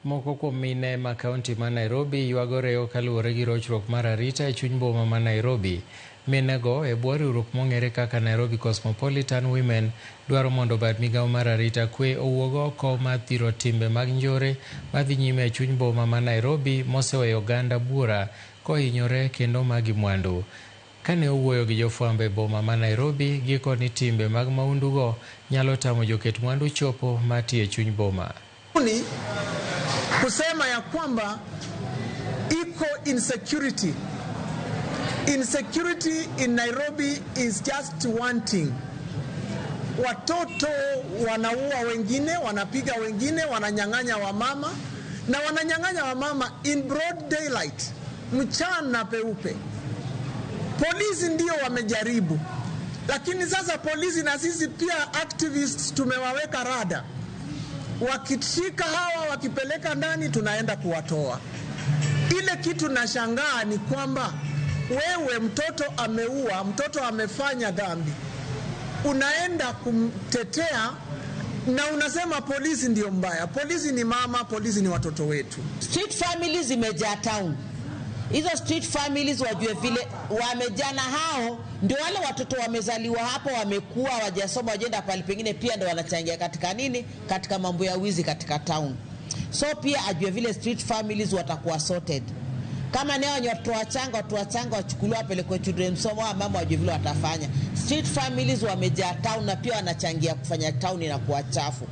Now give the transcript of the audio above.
Moko kuom mine ma kaunti ma Nairobi ywago rewo kaluwore gi rochruok mar arita e chuny boma ma Nairobi. Minego e bwo riwruok mong'ere kaka Nairobi Cosmopolitan Women dwaro mondo bad migawo mar arita kwe owuog oko mar thiro timbe mag njore madhi nyime e chuny boma ma Nairobi moseweyo oganda buora kohinyore kendo magi mwandu. Kane owuoyo gi jofwambo e boma ma Nairobi, giko ni timbe mag maundugo nyalo tamo joket mwandu chopo matiyo e chuny boma. Ni kusema ya kwamba iko insecurity. Insecurity in Nairobi is just wanting. Watoto wanaua wengine, wanapiga wengine, wananyang'anya wamama na wananyang'anya wamama in broad daylight, mchana peupe. Polisi ndio wamejaribu, lakini sasa polisi na sisi pia activists tumewaweka rada. Wakishika hawa wakipeleka ndani, tunaenda kuwatoa. Ile kitu nashangaa ni kwamba wewe mtoto ameua, mtoto amefanya dhambi, unaenda kumtetea na unasema polisi ndio mbaya. Polisi ni mama, polisi ni watoto wetu. Street families zimejaa town. Hizo street families wajue vile wamejaa, na hao ndio wale watoto wamezaliwa hapo, wamekuwa wajasoma, wajenda pale pengine, pia ndio wanachangia katika nini, katika mambo ya wizi katika town. So pia ajue vile street families watakuwa sorted. Kama ni wenye watoto wachanga, watoto wachanga wachukuliwa wapelekwe children's home, wa mama wajue vile watafanya. Street families wamejaa town na pia wanachangia kufanya town inakuwa chafu.